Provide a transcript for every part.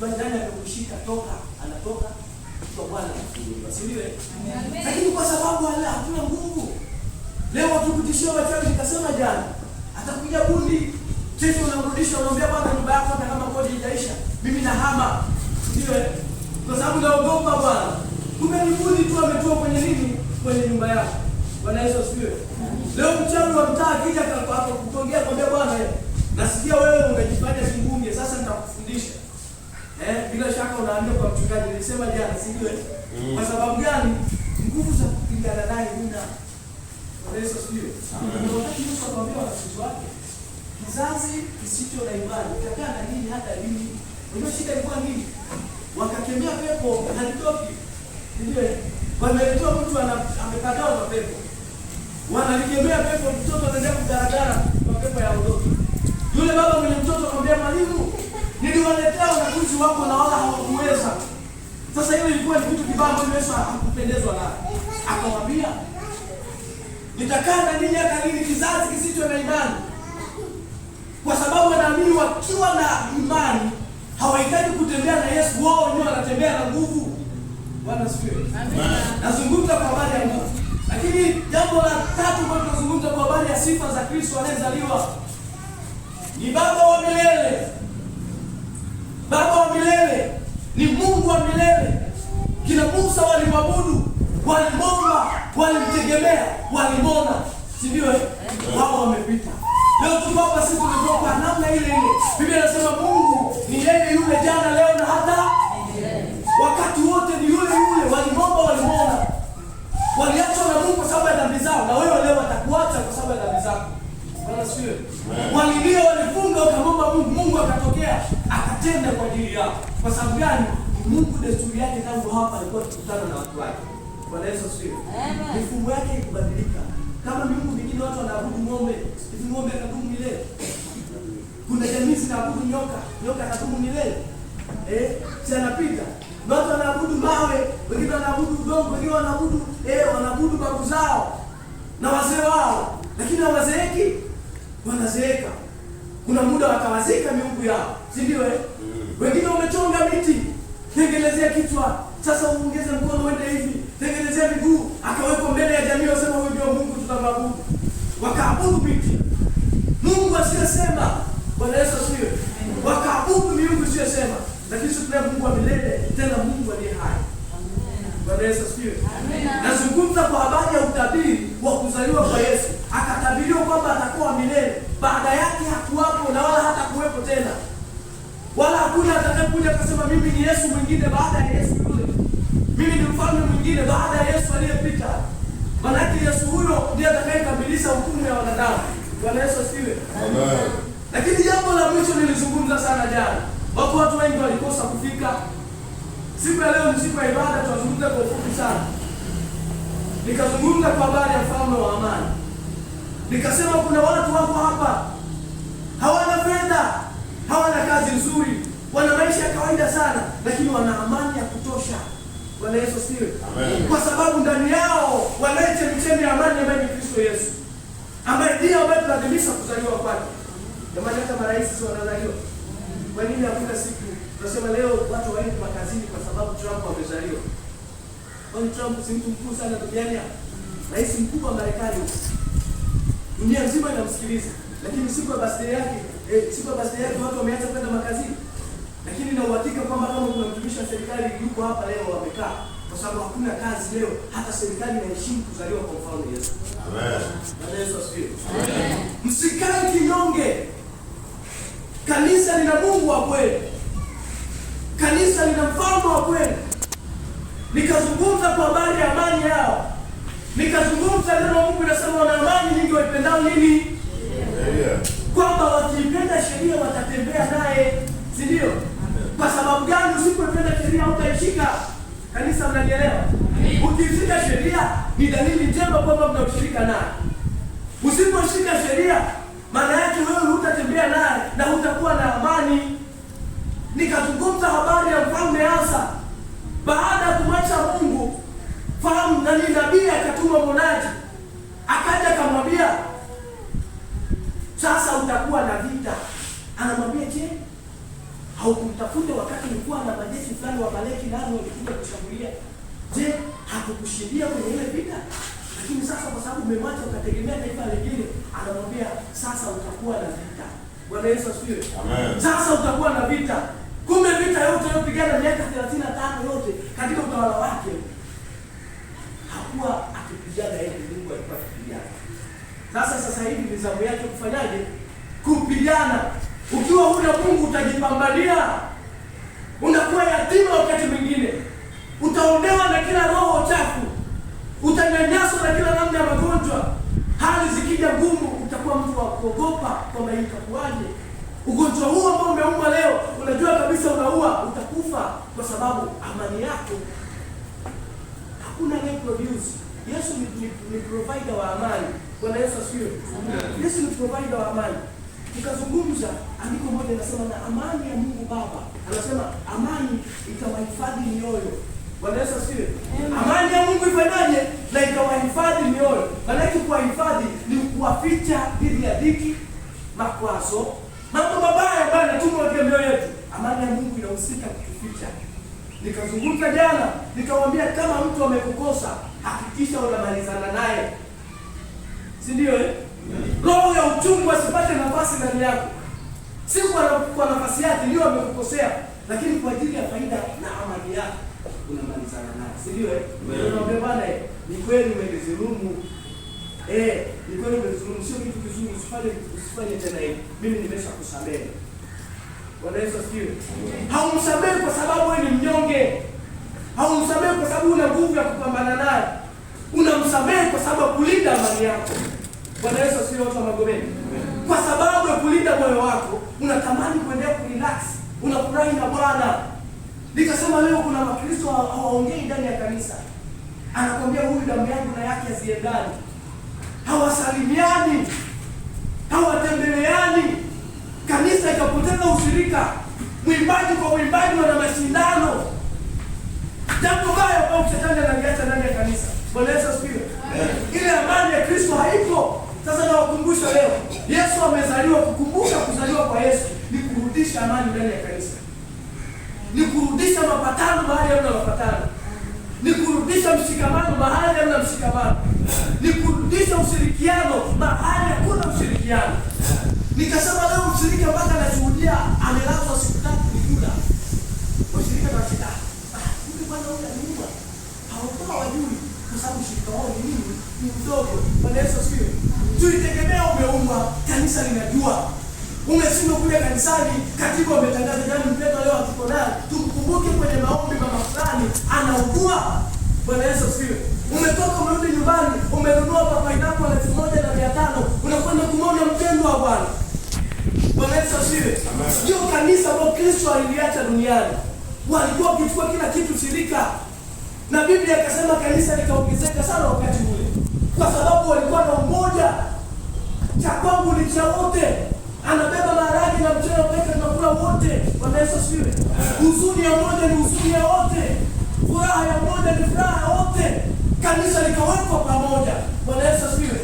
Nani amekushika? Toka. Anatoka. Kwa Bwana anafunguliwa. Si ndio? Lakini kwa sababu hatuna nguvu. Leo tukutishia wachawi, nikasema jana, atakuja bundi, kesho unamrudisha, unamwambia bwana, nyumba yako hata kama kodi haijaisha, mimi nahama. Ndio, kwa sababu naogopa bwana. Kumbe ni bundi tu ametua kwenye nini? Kwenye nyumba yako. Bwana Yesu asifiwe. Leo mchawi wa mtaa akija hapo kutongea, kwambia bwana, nasikia wewe unajifanya kingunge, sasa nitakufundisha. Bila shaka unaambia kwa mchungaji, nilisema jana, si ndio? Kwa sababu gani? Nguvu za kupigana naye huna. Bwana Yesu asifiwe. Ndio wakati Yesu akamwambia wanafunzi wake, kizazi kisicho na imani kitakaa na nini hata lini? Unajua shida ilikuwa nini? Wakakemea pepo halitoki. Ndio. Wameletewa mtu amepagawa na pepo. Wanalikemea pepo, mtoto anaendelea kugaragara, mapepo yaondoke. Yule baba mwenye mtoto akamwambia, mwalimu, niliwaletea wanafunzi wako na wala hawakuweza. Sasa hiyo ilikuwa ni kitu kibaya ambacho Yesu hakupendezwa nayo. Akamwambia, nitakaa na ninyi hata lini, kizazi kisicho na imani? Kwa sababu wanaamini wakiwa na imani hawahitaji kutembea na Yesu, wao wenyewe wanatembea na nguvu. Bwana asifiwe. Nazungumza kwa habari ya nguvu. Lakini jambo la tatu ambalo tunazungumza kwa habari ya sifa za Kristo anayezaliwa ni Baba wa milele. Baba wa milele ni Mungu wa milele. Kina Musa walimwabudu, walimwomba, walimtegemea, walimwona, si ndio? Wao wamepita. Leo tuko hapa sisi tumekuwa kwa namna ile ile. Biblia inasema Mungu ni yeye yule jana, leo na hata wakati wote, ni yule yule. Walimwomba, walimwona, waliachwa na Mungu kwa sababu ya dhambi zao, na wewe leo watakuacha kwa sababu ya dhambi zako. Bwana asifiwe. Walilia, walifunga, wakamwomba Mungu, Mungu akatokea akatenda kwa ajili yao. Kwa sababu gani? Mungu desturi yake tangu hapa alikuwa akikutana na watu wake. Bwana Yesu asifiwe. Mifumo yake haikubadilika. Kama miungu mingine watu wanaabudu ng'ombe, hivi ng'ombe akadumu milele? Kuna jamii zinaabudu nyoka, nyoka akadumu milele? Si anapita. Watu wanaabudu mawe, wengine wanaabudu udongo, wengine wanaabudu wanaabudu babu zao na wazee wao, lakini hawazeeki, wanazeeka. Kuna muda watawazika miungu yao, si ndio? Wengine wamechonga miti, tengenezea kichwa, sasa uongeze mkono uende hivi, tengenezea miguu, akawekwa mbele ya jamii, wasema huyu ndio Mungu tutamwabudu. Wakaabudu miti, Mungu asiyesema. Bwana Yesu asifiwe. Wakaabudu miungu isiyosema, lakini sisi tunaye Mungu wa milele, tena Mungu aliye hai. Bwana Yesu asifiwe. Nazungumza kwa habari ya utabiri wa kuzaliwa kwa Yesu. Akatabiriwa kwamba atakuwa milele, baada yake hakuwapo na wala hata kuwepo tena, wala hakuna atakayekuja akasema mimi ni Yesu mwingine baada ya Yesu yule, mimi ni mfalme mwingine baada ya Yesu aliyepita. Maanake Yesu huyo ndiye atakayekamilisha hukumu ya wanadamu. Bwana Yesu asifiwe. Amen. Lakini jambo la mwisho nilizungumza sana jana, wako watu wengi walikosa kufika. Siku ya leo ni siku ya ibada, tunazungumza kwa ufupi sana. Nikazungumza kwa habari ya mfalme wa amani, nikasema kuna watu wako hapa hawana fedha, hawana kazi nzuri, wana maisha ya kawaida sana, lakini wana amani ya kutosha. Bwana Yesu asifiwe. Amen. Kwa sababu ndani yao wanaye chemchemi ya amani ambaye ni Kristo Yesu, ambaye ndiye ambaye tunaadhimisha kuzaliwa kwake. Jamani, hata marais si wanazaliwa? Kwa nini hakuna siku tunasema leo watu waende makazini kwa sababu Trump amezaliwa? Kwani Trump si mtu mkuu sana duniani hapa? Rais mkubwa wa Marekani, dunia nzima inamsikiliza, lakini siku ya birthday yake, siku ya birthday yake watu wameanza kwenda makazini. Lakini na uhakika kwamba kama kuna mtumishi wa serikali yuko hapa leo wamekaa, kwa sababu hakuna kazi leo, hata serikali inaheshimu kuzaliwa kwa mfalme Yesu. Amen. Bwana Yesu asifiwe. Msikae kinyonge. Kanisa lina Mungu wa kweli, kanisa lina mfalme wa kweli. Nikazungumza kwa habari ya amani yao, nikazungumza neno la Mungu linasema wana amani nyingi waipendao nini, Sheria. kwamba wakiipenda sheria watatembea naye, si ndio? Kwa sababu gani? Usipoipenda sheria hutaishika. Kanisa, mnanielewa? Ukishika sheria ni dalili njema kwamba mna ushirika naye. Usiposhika sheria, maana yake wewe hutatembea naye na hutakuwa na amani. Nikazungumza habari ya mfalme Asa baada ya kumwacha Mungu, fahamu nani, nabii akatuma mwonaji, akaja akamwambia, sasa utakuwa na vita. Anamwambia, je, Haukumtafuta wakati ulikuwa na majeshi fulani wa Amaleki nao walikuja kushambulia? Je, hakukushindia kwenye ile vita? Lakini sasa kwa sababu umemwacha ukategemea taifa lingine, anamwambia sasa utakuwa na vita. Bwana Yesu asifiwe. Amen. Sasa utakuwa na vita. Kumbe vita yote aliyopigana miaka 35 yote katika utawala wake hakuwa akipigana yeye, Mungu alikuwa akipigana. Sasa hivi ni zamu yake kufanyaje? Kupigana. Ukiwa huna Mungu utajipambania. Unakuwa yatima wakati mwingine. Utaonewa na kila roho chafu. Utanyanyaswa na kila namna ya magonjwa. Hali zikija ngumu utakuwa mtu wa kuogopa kwamba itakuwaje. Ugonjwa huu ambao umeumwa leo, unajua kabisa unaua, utakufa kwa sababu amani yako hakuna reproduce. Yesu ni provider wa amani. Bwana Yesu asifiwe. Yesu ni provider wa amani. Tukazungumza andiko moja linasema na amani ya Mungu Baba. Anasema amani itawahifadhi mioyo. Bwana Yesu asifiwe. Amani ya Mungu ifanyaje? Na itawahifadhi mioyo. Maana yake kuwahifadhi ni kuwaficha dhidi ya dhiki, makwazo, mambo mabaya ambayo yanatumwa katika mioyo yetu. Amani ya Mungu inahusika kutuficha. Nikazungumza jana, nikamwambia kama mtu amekukosa, hakikisha unamalizana naye. Si ndio eh? Roho ya uchungu asipate nafasi ndani yako. Si kwa nafasi yake ndio amekukosea, lakini kwa ajili ya faida na amani yako unamalizana naye. Si ndio eh? Unamwambia bwana, ni kweli umenidhulumu. Ni kweli umenidhulumu, sio kitu kizuri, usifanye tena hivi. Mimi nimeshakusamehe. Bwana Yesu asifiwe. Haumsamehe kwa sababu wewe ni mnyonge. Haumsamehe kwa sababu una nguvu ya kupambana naye. Unamsamehe kwa sababu ya kulinda amani yako. Bwana Yesu asifiwe, watu wa Magomeni. Kwa sababu ya kulinda moyo wako, unatamani kuendelea kurelax, unafurahi na Bwana. Nikasema leo kuna Wakristo hawaongei ndani ya kanisa. Anakuambia huyu damu yangu na yake haziendani. Hawasalimiani. Hawatembeleani. Kanisa ikapoteza ushirika. Mwimbaji kwa mwimbaji wana mashindano. Jambo baya ambalo shetani analiacha ndani ya kanisa. Bwana Yesu asifiwe. Ile amani ya Kristo haipo. Sasa nawakumbusha leo, Yesu amezaliwa. Kukumbuka kuzaliwa kwa Yesu ni kurudisha amani ndani ya kanisa. Ni kurudisha mapatano mahali hamna mapatano. Ni kurudisha mshikamano mahali hamna mshikamano. Ni kurudisha ushirikiano mahali hakuna ushirikiano. Nikasema leo mshirika mpaka anashuhudia amelazwa siku 3 ni Yuda. Washirika wanasema, huyu bwana huyu anaumwa. Hawakuwa wajui kwa sababu ushirika wao ni nini? Ni mdogo. Bwana Yesu asifiwe. Tulitegemea umeumwa, kanisa linajua. Umeshindwa kuja kanisani, katibu ametangaza jana mpendwa leo hatuko naye. Tumkumbuke kwenye maombi mama fulani anaugua. Bwana Yesu asifiwe. Umetoka umerudi nyumbani, umenunua papai lako 1,500, unakwenda kumwona mpendwa wa Bwana. Bwana Yesu asifiwe. Sio kanisa ambalo Kristo aliliacha duniani. Walikuwa wakichukua kila kitu shirika. Na Biblia ikasema kanisa likaongezeka sana wakati ule. Kwa sababu walikuwa na umoja. Cha kwangu ni cha wote. Anabeba maharage na mchele peke tunakula wote. Bwana Yesu asifiwe. Huzuni ya mmoja ni huzuni ya wote. Furaha ya mmoja ni furaha ya wote. Kanisa likawekwa pamoja. Bwana Yesu asifiwe.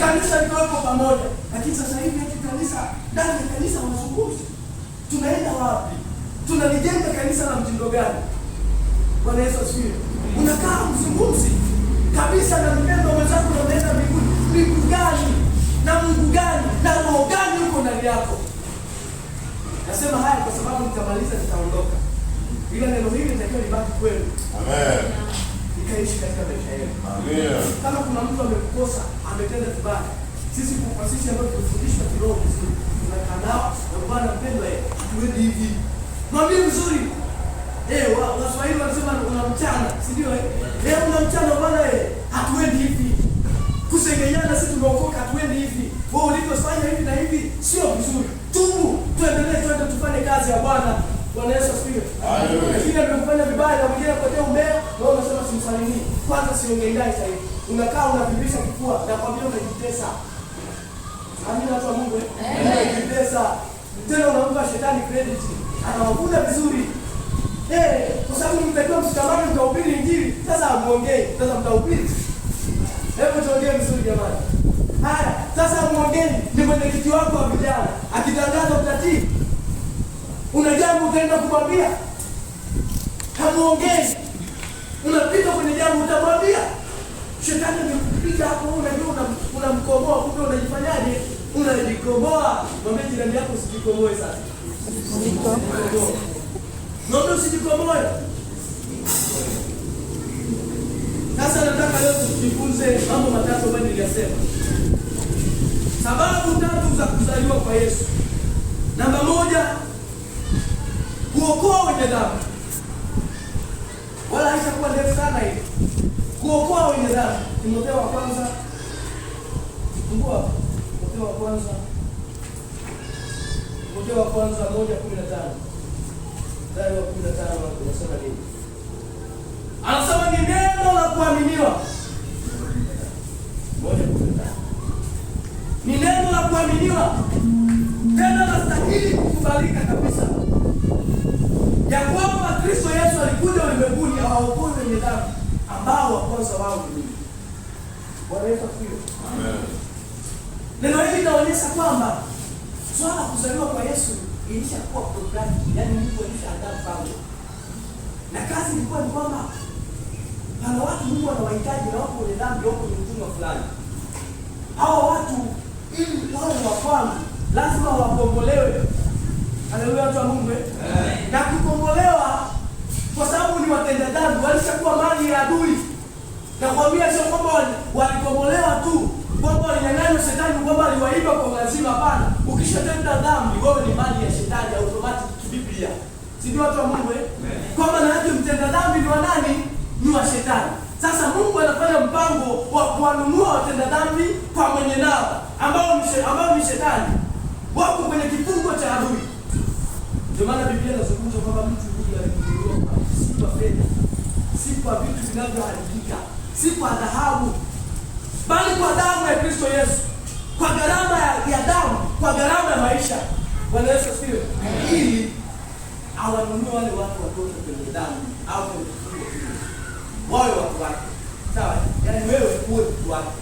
Kanisa likawekwa pamoja. Lakini sasa hivi eti kanisa ndani ya kanisa wanazungumza. Tunaenda wapi? Tunalijenga kanisa la mtindo gani? Bwana Yesu asifiwe. Unakaa mzungumzi kabisa na mpendwa mwenzako na unaenda mbinguni. Mbingu gani? Na Mungu gani? Na roho gani uko ndani yako? Nasema haya kwa sababu nitamaliza nitaondoka. Ila neno hili litakiwa libaki kwenu. Amen. Nikaishi katika maisha yenu. Amen. Kama kuna mtu amekukosa, ametenda vibaya, sisi kwa sisi ambao tumefundishwa kiroho vizuri, tunakaa nao na Bwana mpendwa, hatuendi hivi. Mwambie vizuri. Waswahili wanasema una mchana, si ndio eh? Una mchana bwana hatuendi hivi. Kusengenyana sisi tumeokoka, hatuendi hivi. Wewe ulivyofanya hivi na hivi sio vizuri. Tubu, tuendelee, twende tufanye kazi ya Bwana. Bwana Yesu asifiwe. Lakini amekufanya vibaya na mwingine anakuletea umbea, wewe unasema simsalimii. Kwanza siongei naye sasa hivi. Unakaa unavimbisha kifua na kwambia unajitesa. Amina watu wa Mungu eh? Unajitesa. Tena unampa shetani credit. Anawavuna vizuri. Kwa sababu mtakiwa mshikamano mtahubiri Injili. Sasa hamuongei. Sasa mtahubiri. Hebu tuongee vizuri jamani. Haya, sasa muongeni, ni mwenyekiti wako wa vijana. Akitangaza utatii. Una jambo utaenda kumwambia, hamuongei. Unapita kwenye jambo utamwambia. Shetani amekupiga hapo, unajua unamkomoa, kumbe unajifanyaje? Unajikomoa. Mwambie jirani yako usijikomoe sasa. Mwambie usijikomoe. Sasa nataka leo tujifunze mambo matatu ambayo niliyasema. Sababu tatu za kuzaliwa kwa Yesu. Namba 1, kuokoa wenye dhambi. Wala haitakuwa ndefu sana hii. Kuokoa wenye dhambi. Timotheo wa kwanza. Fungua Timotheo wa kwanza. Timotheo wa kwanza 1:15. Mstari wa 15 unasema nini? Anasema ni neno la kuaminiwa. 1:15. Ni neno la kuaminiwa, tena lastahili kukubalika kabisa, ya kwamba Kristo Yesu alikuja ulimwenguni awaokoe wenye dhambi, ambao wa kwanza wao ni mimi. Bwana Yesu asifiwe. Amen. Neno hili linaonyesha kwamba swala la kuzaliwa kwa Yesu ilishakuwa programu, yaani Mungu alishaandaa mpango, na kazi ilikuwa ni kwamba pana watu Mungu anawahitaji na wako wenye dhambi, wako kwenye utumwa fulani. Hawa watu ili wawe wa kwangu lazima wakombolewe. Haleluya, watu wa Mungu eh? Na kukombolewa kwa sababu ni watenda dhambi, walishakuwa mali ya adui. Na kuambia sio kwamba walikombolewa tu, kwamba walinyang'anywa shetani, kwamba aliwaiba kwa lazima. Hapana, ukishatenda dhambi wewe ni mali ya shetani automatic kibiblia. Si ndio watu wa Mungu eh? Kwamba na yake mtenda dhambi ni wa nani? Ni wa shetani. Sasa Mungu anafanya mpango wa kuwanunua watenda dhambi kwa mwenye nao ambao ni shetani, wako kwenye kifungo cha adui. Ndio maana Biblia inazungumza kwamba mtu huyu alikununuliwa si kwa fedha, si kwa vitu vinavyoharibika, si kwa dhahabu, bali kwa damu ya Kristo Yesu, kwa gharama ya damu, kwa gharama ya maisha. Bwana Yesu asifiwe. Ili awanunue wale watu watoke kwenye dhambi au kwenye kifungo kile, wawe watu wake. Sawa? Yaani wewe uwe mtu wake.